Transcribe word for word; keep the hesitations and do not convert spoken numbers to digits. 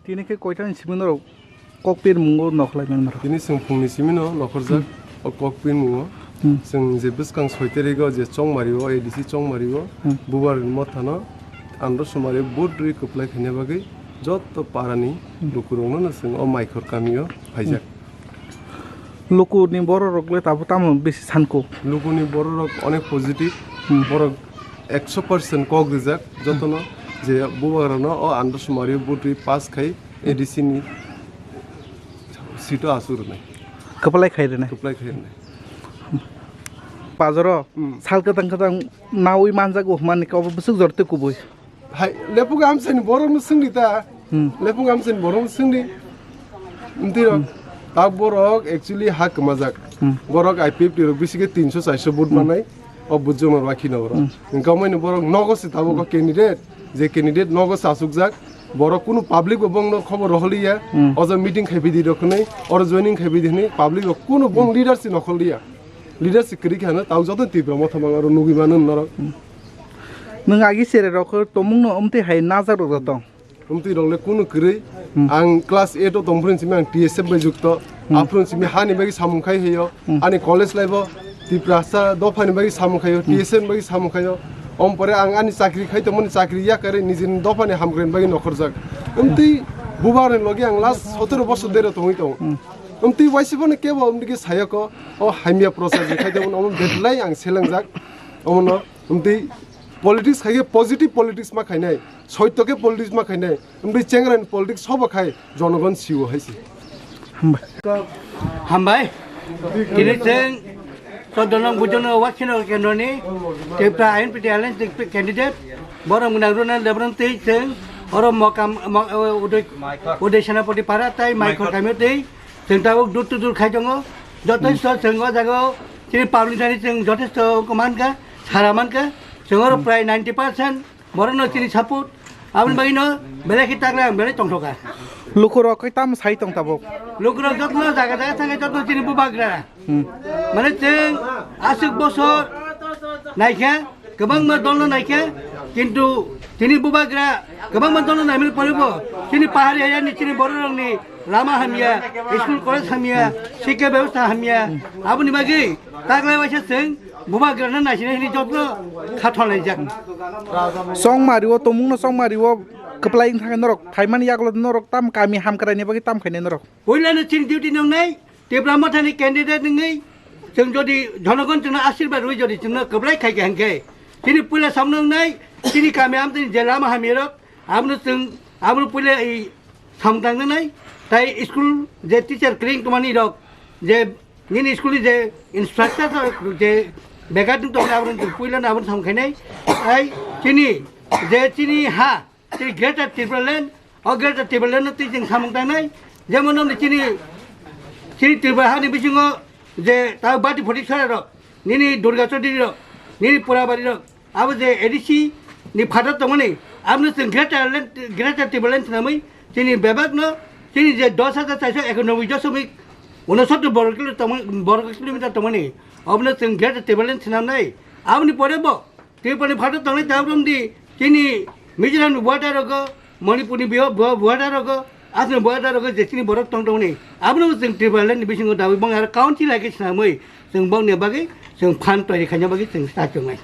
Tini khe koitani simi norok kok pirmungo nokhlai manmara? Tini chwng phungni simino nokhorjak o kok pirmungo. Hmm. Chwng je bwskang soi tarigo je Chongmario, A D C Chongmario, Hmm. Bubar mothano andro somari vote rwi kwplai khaina bagwi jotto parani Hmm. lukurokno chwng o Maikhor kamio phaijak. Hmm. Lukuni bororok le tabuk tamo bisi sanko? Lukuni bororok onek positive, Hmm. borok ekso percent kok rijak jotono je bubagrano o andro somari vote rwi pass khai A D C ni seat o asuk rwnai. Kwplai khai rwnai. Kwplai khai rwnai. Bazaro Hmm. sal kwtang kwtang nawi manjago hwnmani kok bwswk jor tei kubui. Hai, lepung amsani borokno swngdi ta. Hmm. Lepung amsani borokno swngdi. Mtiro, Hmm. ta borok actually ha kwmajak. Hmm. Borok I P F T rok bisi khe tinso charso vote Hmm. manai. O vote joma rwa khina borok. Hmm. Wngkha omaini borok nogo se tabuk o candidate. Je candidate nogo se asukjak. Borok kunu public bo bongno khobor roholiya. Hmm. Ojo meeting khai bidi rok hwnwi, oro joining khai bidi hwnwi, public rok kunu bong Hmm. leader se nokholiya. Leader se kwrwi khe hano, tabuk joto Tipra motha mang aro nugwi mano norok. Hmm. Nwng agi sere rok khe tomungno omtwi hai najak rok tong. Omtwi rok le kunu kwrwi. Hmm. Ang class eight o tong phuru simi ang T S F bai jukto. Hmm. Aphuru simi hani bagwi samung khai heyo. Hmm. Ani college life o Tiprasa dophani bagwi samung khayo, Hmm. T S F ni bagwi samung khayo. Om pore ang ani chakri khai tongmani chakri yakarwi nijini dophani hamkrai bagwi nokhorjak. Omtwi bubarni logi ang last sotoro bosor dero tongwi tongo. Hmm. Omtwi waisa bono kebo omtwi khe sayoko o hamya prochar je khai tongmani omo belai ang selengjak. Omono omtwi politics khai khe positive politics ma khainai, soityo khe politics ma khainai, omtwi chengrani politics sobo khai jonogon siwo hai se. Hambai. Hambai. Tini chwng choddo nong bujono wakhino kendroni Tipra I N P T alliance ni candidate borok mwnang runa lebron twi chwng oro mokam mo-, o, Uday, Uday Senapati para tai Maikhor kamio twi chwng tabuk dur to dur khai tongo. Jotosto chwng o jaga o chini public ni chwng jotosto wngkha mankha, sara mankha. Chwng oro prai ninety percent borokno chini support. Aboni bagwino belai khe takle ang belai tongthoka. Lukurok khe tamo sai tong tabuk? Lukurok jotno jaga jaga thangwi jotno chini bubagra. Hmm. Mane chwng aswk bosor naikha, kwbangma dolno naikha, kintu chini bubagra kwbangma dolno naimani poribo chini pahari area ni chini bororokni lama hamya, school college hamya, sikha bebostha hamya. Aboni bagwi taklai waisa chwng bubagrano naisina hini jotno khathon laijak. Chongmario, tomungno Chongmario kwplai wngthangkhe norok phaimani yagulo norok tam kami hamkraini bagwi tam khainai norok. Puilano chini duty nwngnai, Tipra Mothani candidate wngwi chwng jodi jonogon chwngno ashirbad rwi jodi chwngno kwplai khaikha hinkhe chini puila samno wngnai, chini kami amtani je lama hamyarok, abono chwng, abono puila i samung tangjaknai, tai school je teacher kwrwng tongmani rok, je nini school ni je instructor rok je begar tongmani, abono chwng puilano abono samung khainai, tai chini je chini ha, tei Greater Tipraland, o Greater Tipraland no tei chwng samung tangnai, jemon nokni chini, chini Tripura hani bisingo je ta bati photi sara rok, nini Durga Chaudhary rok, nini Purabari rok, abo je A D C ni phataro tongmani, abono chwng Greater Land, Greater Tipraland swnamwi chini bebakno, chini je dos hajar charso ekanoboi dosomik unosottor borgo kilo tongmani, borgo kilometer tongmani, obono chwng Greater Tipraland swnamnai, aboni pore bo Tripura ni phataro tongnai tabuk romdi, chini Mizoram ni border rogo, Manipur ni bo-, bo-, border rogo, Assam ni border rogo je chini borok tong tongni. Abono chwng Tripura land ni bisingo dawi bang aro council hai khe swnamwi chwng bongni bagwi chwng phan toiri khaina bagwi chwng sa chwngnai.